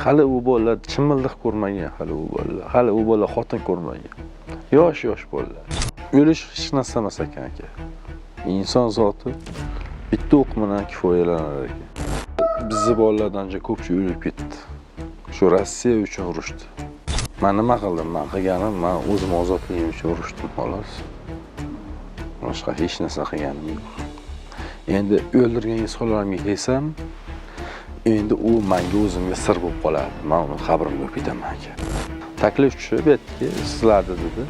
Hali u bolalar chimildiq ko'rmagan, hali u bolalar, hali u bolalar xotin ko'rmagan. Yosh-yosh bolalar. O'lish hech narsa emas ekan aka. Inson zoti bitta o'q bilan kifoyalanar ekan. Bizni bolalardan ancha ko'pchilik o'lib ketdi. Shu Rossiya uchun urushdi. Men nima qildim? Men qilganim, men o'zim ozodligim uchun urushdim xolos. Boshqa hech narsa qilganim yo'q. Endi o'ldirgan insonlarimga kelsam, endi u menga o'zimga sir bo'lib qoladi. Men uni qabrimga olib ketaman aka. Taklif tushib aytdiki, sizlarda dedi,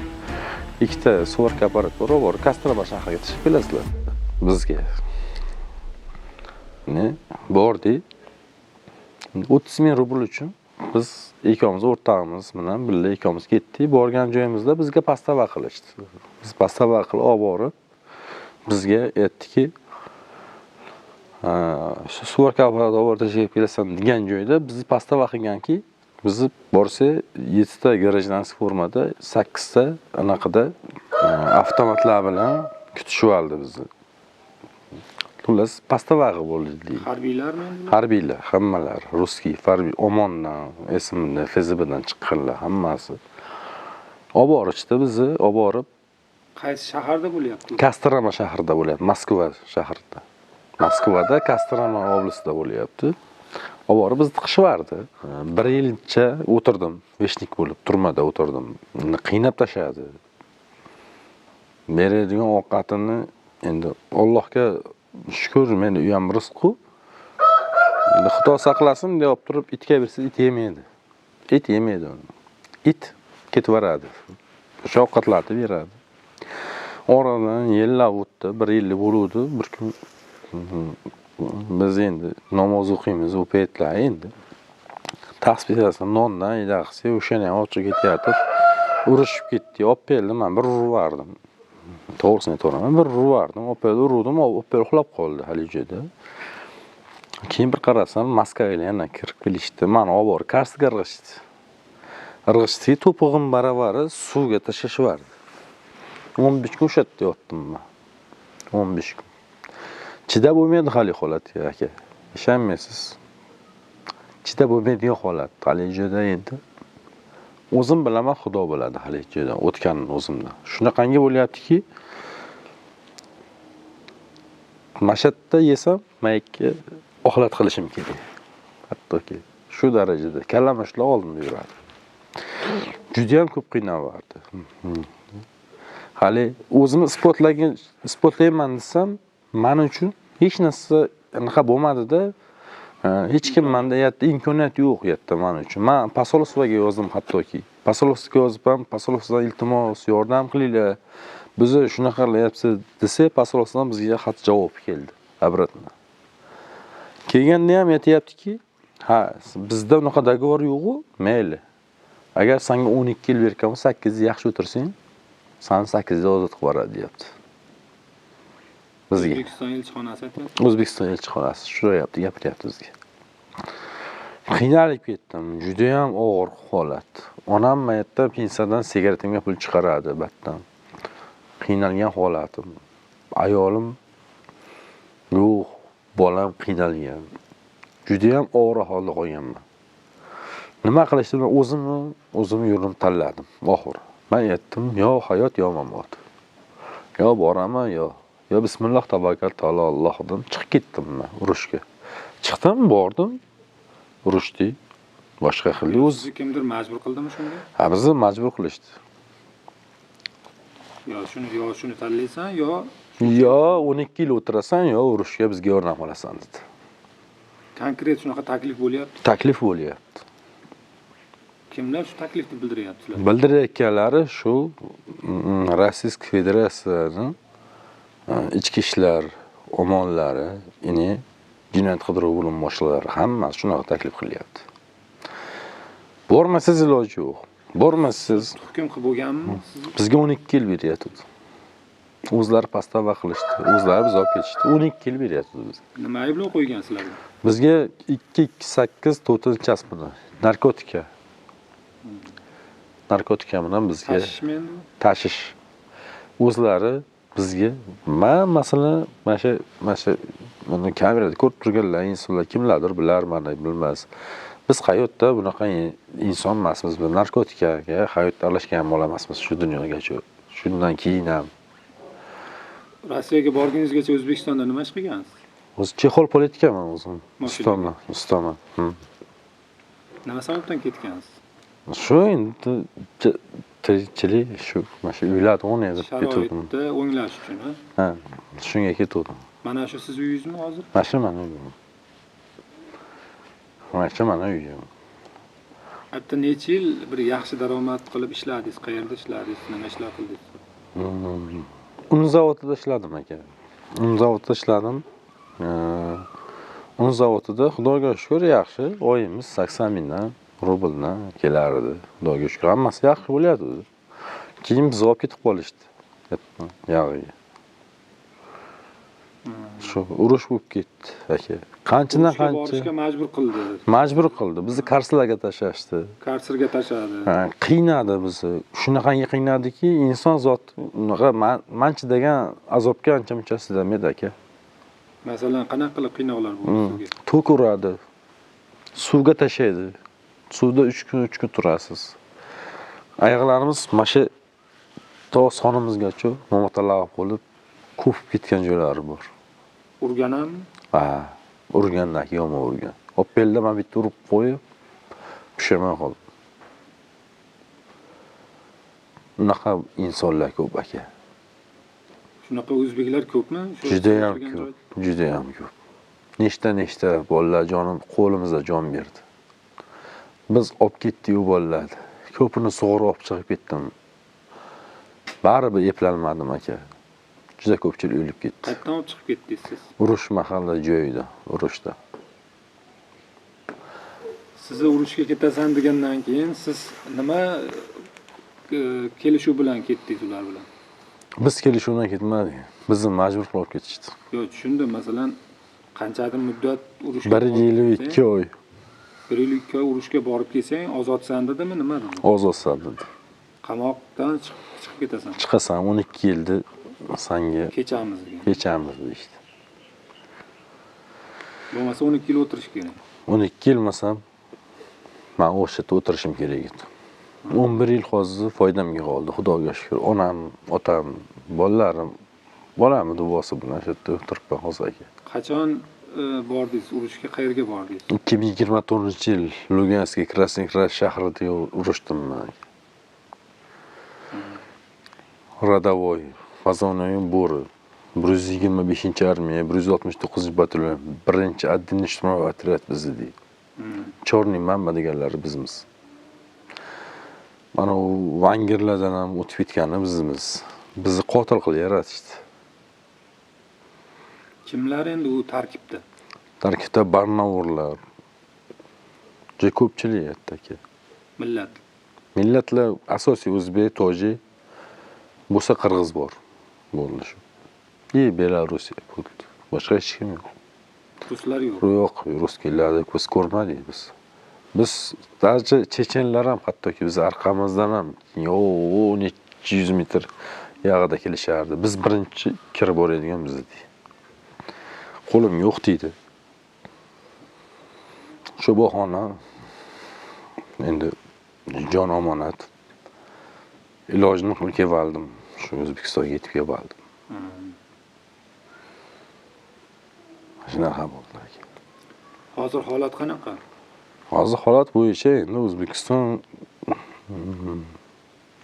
ikkita svarka apparat bor, olib borib Kostroma shahriga tashlab kelasizlar bizga. Ne? Bordik. 30 ming rubl uchun biz ikkovimiz o'rtog'imiz bilan birga ikkovimiz ketdik. Borgan joyimizda bizga pastava qilishdi. Biz pastava qilib olib borib, bizga aytdiki, shu svarka apparat olib borib tashlab kelasan degan joyda bizni pastava qilganki, bizni borsa 7 ta гражданский formada, 8 ta anaqada avtomatlar bilan kutishib oldi bizni. Xullas, pastava bo'ldi deydi. Harbiylarmi endi? Harbiylar, hammalari, русский, harbiy, OMONdan, SMdan, FSBdan chiqqanlar hammasi. Olib borishdi bizni, olib borib Qaysi shaharda bo'lyapti? Kostroma shahrida bo'lyapti, Moskva shahrida. Moskvada Kostroma oblastida bo'lyapti. Olib borib bizni tiqishivardi. Bir yilcha o'tirdim, вещник bo'lib turmada o'tirdim. Qiynab tashladi. Beradigan ovqatini endi Allohga shukur, meni u ham rizqu. Endi Xudo saqlasin deb olib turib itga bersa it yemaydi. It yemaydi uni. It ketvoradi. O'sha ovqatlarni beradi. Oradan yillar o'tdi, bir yil bo'luvdi. Bir kun biz endi namoz o'qiymiz u paytlar endi. Tasbih nondan qilsak, o'shani ham ochiq ketayotib urushib ketdik. Olib keldim, men bir urib. To'g'risini aytaman, bir urib, olib keldi, urdim, olib kelib uxlab qoldi haligi joyda. Keyin bir qarasam, maskalar yana kirib kelishdi. Mani olib borib karsiga irg'ishdi. Irg'ishdiki, to'pig'im baravari suvga tashlashivardi. 15 kun o'sha yerda yotdim men. 15 kun. Chidab bo'lmaydi hali holatga aka. Ishonmaysiz. Chidab bo'lmaydigan holat. Haligi joyda endi o'zim bilaman, Xudo biladi haligi joydan o'tganini o'zimdan. Shunaqangi bo'lyaptiki, mana shu yerda yesam, mayakka oxlat qilishim kerak. Hattoki shu darajada kallam shular oldimda yuradi. Juda ham ko'p qiynalardi. Hali o'zimni isbotlayman desam, men uchun hech narsa anaqa bo'lmadi-da. Hech kim menda yerda imkoniyat yo'q yerda men uchun. Men posolstvoga yozdim hattoki. Posolstvoga yozib ham, posolstvodan iltimos, yordam qilinglar. Bizni shunaqa qilyapsiz desa, posolstvodan bizga xat javob keldi. Обратно. Kelganda ham aytayaptiki, ha, bizda unaqa договор yo'q-u, mayli. Agar senga 12 yil bergan bo'lsa, 8 yil yaxshi o'tirsang, seni 8 yil ozod qilib yuboradi deyapti. Bizga. O'zbekiston elchixonasi aytyapti. O'zbekiston elchixonasi shurayapti, gapiryapti bizga. Qiynalib ketdim, juda ham og'ir holat. Onam mayatda pensiyadan sigaretimga pul chiqaradi batdan. Qiynalgan holatim. Ayolim yo'q, bolam qiynalgan. Juda ham og'ir holda qolganman. Nima qilishni bilmay o'zimni yo'limni tanladim oxiri. Men aytdim, yo hayot yo mamot. Yo boraman yo bismillah tavakkal taolo Alloh dedim, chiqib ketdim men urushga. Chiqdim, bordim. Urushdik. Boshqa xil o'z Sizni kimdir majbur qildimi shunga? Ha, bizni majbur qilishdi. Yo shuni, yo shuni tanlaysan, yo yo 12 yil o'tirasan, yo urushga bizga yordam qilasan dedi. Konkret shunaqa taklif bo'lyapti. Taklif bo'lyapti. Kimlar shu taklifni bildiryapti sizlarga? Bildirayotganlari shu Rossiya Federatsiyasining ichki ishlar omonlari, ya'ni jinoyat qidiruv bo'limi boshliqlari hammasi shunaqa taklif qilyapti. Bormasangiz iloji yo'q. Bormasangiz hukm qilib bo'lganmi? Bizga 12 yil beryapti. O'zlari pastava qilishdi, o'zlari biz olib ketishdi. 12 yil beryapti bizga. Nima ayblov qo'ygan sizlarga? Bizga 2 2 8 4 bilan narkotika. Narkotika bilan bizga tashishmi endi? Tashish. O'zlari bizga, men masalan, mana shu mana kamerada ko'rib turganlar insonlar kimlardir bilar, meni bilmas. Biz hayotda bunaqa inson emasmiz. Biz narkotikaga hayotda aralashgan bola emasmiz shu dunyogacha. Shundan keyin ham. Rossiyaga borguningizgacha O'zbekistonda nima ish qilgansiz? O'zi chexol politikaman o'zim. Ustaman, ustaman. Nima sababdan ketgansiz? Shu endi tirikchilik, shu mana shu uylar o'ynaydi ketdim. Sharoitni o'nglash uchun, ha? Ha, shunga ketdim. Mana shu siz uyingizmi hozir? Mana shu meni uyim. Mana shu meni uyim. Hatto necha yil bir yaxshi daromad qilib ishladingiz? Qayerda ishladingiz? Nima ishlar qildingiz? Un zavodida ishladim aka. Un zavodida ishladim. Un zavodida Xudoga shukr yaxshi, oyimiz 80 mingdan rubldan kelardi. Xudoga shukr, hammasi yaxshi bo'lyapti. Keyin bizni olib ketib qolishdi. Yog'iga. Shu urush bo'lib ketdi aka. Qanchadan qancha borishga majbur qildi. Majbur qildi. Bizni karserlarga tashlashdi. Karserga tashladi. Ha, qiynadi bizni. Shunaqangi qiynadiki, inson zot unaqa manchi degan azobga ancha-muncha chidamaydi aka. Masalan, qanaqa qilib qiynoqlar bo'ldi sizga? Tok uradi. Suvga tashlaydi. Suvda 3 kun 3 kun turasiz. Oyoqlarimiz mana shu to sonimizgacha mo'matalab bo'lib ko'pib ketgan joylari bor. Urgan hammi? Ha, urgandan yomon urgan. Olib keldi, men bitta urib qo'yib, pushaymon qoldim. Unaqa insonlar ko'p aka. Shunaqa o'zbeklar ko'pmi? Juda ham ko'p, juda ham ko'p. Nechta-nechta bolalar jonim qo'limizda jon berdi. Biz olib ketdik u bolalarni. Ko'pini sug'urib olib chiqib ketdim. Baribir eplanmadim aka. Juda ko'pchilik o'lib ketdi. Qayerdan olib chiqib ketdingiz siz? Urush mahalla joyida, urushda. Sizni urushga ketasan degandan keyin siz nima kelishuv bilan ketdingiz ular bilan? Biz kelishuv bilan ketmadik. Bizni majbur qilib ketishdi. Yo'q, tushundim. Masalan, qanchadir muddat urushga 1 yil 2 oy. 1 yil 2 oy urushga borib kelsang, ozodsan dedimi, nima dedi? Ozodsan dedi. Qamoqdan chiqib ketasan. Chiqasan, 12 yilda sanga kechamiz degan. Kechamiz deyishdi. Bo'lmasa 12 yil o'tirish kerak. 12 yil masam men o'sha yerda o'tirishim kerak edi. 11 yil hozir foydamga qoldi, Xudoga shukr. Onam, otam, bolalarim, bolamni duosi bilan o'sha yerda o'tiribman hozir aka. Qachon bordingiz urushga, qayerga bordingiz? 2024-yil Lugansk, Krasnograd shahrida urushdim men. Radovoy, Fazonoy bo'ri, 125-armiya, 169-batalyon, 1-chi отдельный штурмовой otryad bizni deydi. Chorniy manba deganlari bizmiz. Mana u vangirlardan ham o'tib ketgani bizmiz. Bizni qotil qilib yaratishdi. Kimlar endi u tarkibda? Tarkibda barnavurlar. Juda ko'pchilik hattoki. Millat. Millatlar asosiy o'zbek, tojik, bo'lsa qirg'iz bor. Bo'ldi shu. И Belarus bo'ldi. Boshqa hech kim yo'q. Ruslar yo'q. Yo'q, ruslarni ko'z ko'rmadik biz. Biz даже chechenlar ham hattoki biz arqamizdan ham necha yuz metr yog'ida kelishardi. Biz birinchi kirib boradigan biz edik. Qo'lim yo'q deydi. Shu bahona endi jon omonat. Ilojini qilib kelib oldim. Shu O'zbekistonga yetib kelib oldim. Shunaqa bo'ldi aka. Hozir holat qanaqa? Hozir holat bo'yicha endi O'zbekiston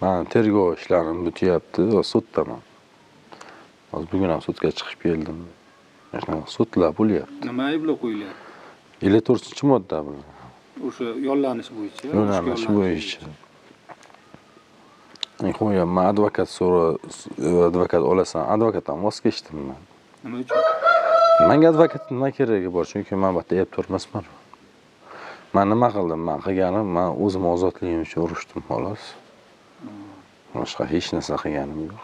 mana tergov ishlarim bityapti va suddaman. Hozir bugun ham sudga chiqib keldim. Shunaqa sudlar bo'lyapti. Nima ayblov qo'yilyapti? 54-modda bilan. O'sha yollanish bo'yicha, yollanish bo'yicha. Qo'yganman, advokat so'ra, advokat olasan, advokatdan voz kechdim men. Nima uchun? Menga advokat nima keragi bor? Chunki men bu yerda aybdor emasman. Men nima qildim? Men qilganim, men o'zim ozodligim uchun urushdim xolos. Boshqa hech narsa qilganim yo'q.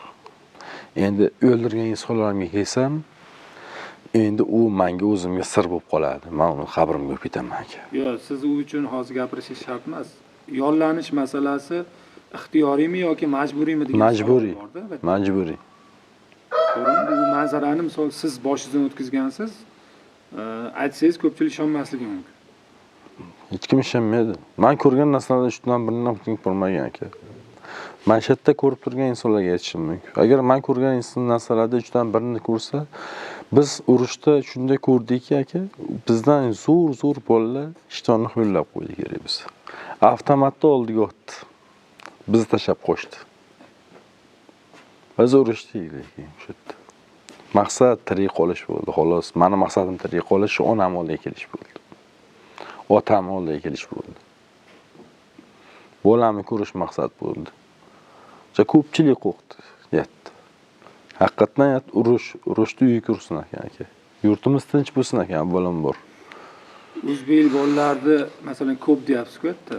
Endi o'ldirgan insonlarimga kelsam, endi u menga o'zimga sir bo'lib qoladi. Men uni qabrimga o'tib ketaman aka. Yo'q, siz u uchun hozir gapirishingiz shart emas. Yollanish masalasi ixtiyoriymi yoki majburiymi degan majburiy savol borda. Majburiy. To'g'rimi? Bu manzarani misol siz boshingizdan o'tkazgansiz, aytsangiz ko'pchilik ishonmasligi mumkin. Hech kim ishonmaydi. Man ko'rgan narsalardan uchdan birini ham kim ko'rmagan aka. Man shu yerda ko'rib turgan insonlarga aytishim mumkin. Agar man ko'rgan inson narsalarda uchdan birini ko'rsa, biz urushda shunday ko'rdikki aka, bizdan zo'r-zo'r bolalar ishtonni ho'llab qo'ydi kerak biz. Avtomatni oldiga otdi. Bizni tashlab qochdi. Biz urushdik lekin o'sha yerda. Maqsad tirik qolish bo'ldi, xolos. Mani maqsadim tirik qolish, onam oldiga kelish bo'ldi. Otam oldiga kelish bo'ldi. Bolamni ko'rish maqsad bo'ldi. O'sha ko'pchilik qo'rqdi, yetdi. Haqiqatdan urushni uyi ko'rsin ekan aka. Yurtimiz tinch bo'lsin ekan, avvalambor. O'zbek bolalarni masalan ko'p deyapsiz-ku yerda.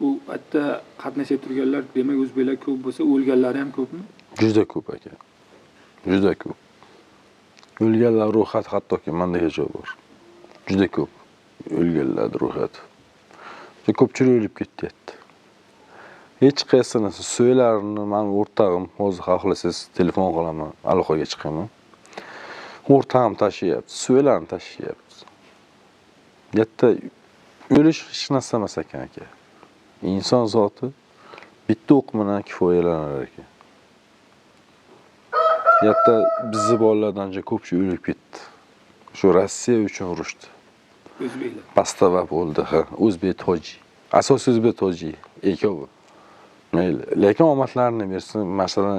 U yerda qatnashib turganlar, demak o'zbeklar ko'p bo'lsa, o'lganlari ham ko'pmi? Juda ko'p aka. Juda ko'p. O'lganlar ro'yxati hattoki menda joy bor. Juda ko'p o'lganlar ro'yxati. Juda ko'pchilik o'lib ketyapti. Hech qaysini so'ylarini men o'rtog'im hozir xohlasangiz telefon qilaman, aloqaga chiqaman. O'rtog'im tashiyapti, so'ylarni tashiyapti. Yerda o'lish hech narsa emas ekan aka. Inson zoti bitta o'q bilan kifoyalanar ekan. Yerda bizni bolalardan juda ko'pchilik o'lib ketdi. Shu Rossiya uchun urushdi. O'zbeklar. Pastava bo'ldi, ha, o'zbek tojik. Asosiy o'zbek tojik ikkovi. Mayli, lekin omadlarini bersin. Masalan,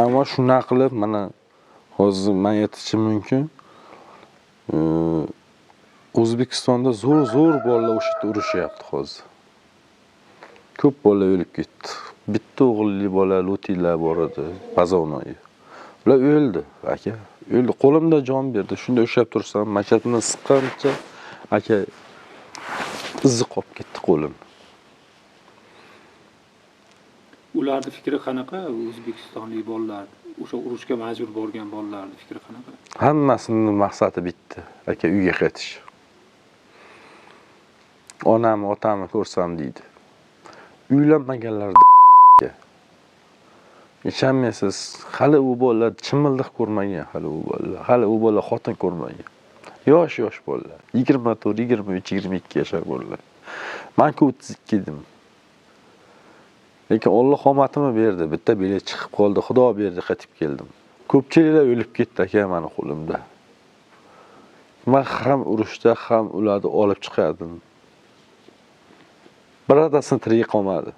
ammo shunaqa qilib mana hozir men aytishim mumkin. O'zbekistonda zo'r-zo'r bolalar o'sha yerda urushyapti hozir. Ko'p bola o'lib ketdi. Bitta o'g'illi bola Lutiylar bor edi, Bazovnoyi. Ular o'ldi, aka. O'ldi. Qo'limda jon berdi. Shunda ushlab tursam, machatimni siqqancha aka izi qolib ketdi qo'lim. Ularning fikri qanaqa? O'zbekistonlik bolalar, o'sha urushga majbur bo'lgan bolalarning fikri qanaqa? Hammasining maqsadi bitta, aka, uyga qaytish. Onamni, otamni ko'rsam deydi. Uylanmaganlar aka. Ishonmaysiz, hali u bolalar chimildiq ko'rmagan, hali u bolalar, hali u bolalar xotin ko'rmagan. Yosh-yosh bolalar, 24, 23, 22 yashar bolalar. Men-ku 32 edim. Lekin Alloh omadimni berdi, bitta bilet chiqib qoldi, Xudo berdi, qaytib keldim. Ko'pchiliklar o'lib ketdi aka meni qo'limda. Men ham urushda, ham ularni olib chiqardim. Birontasi tirik qolmadi.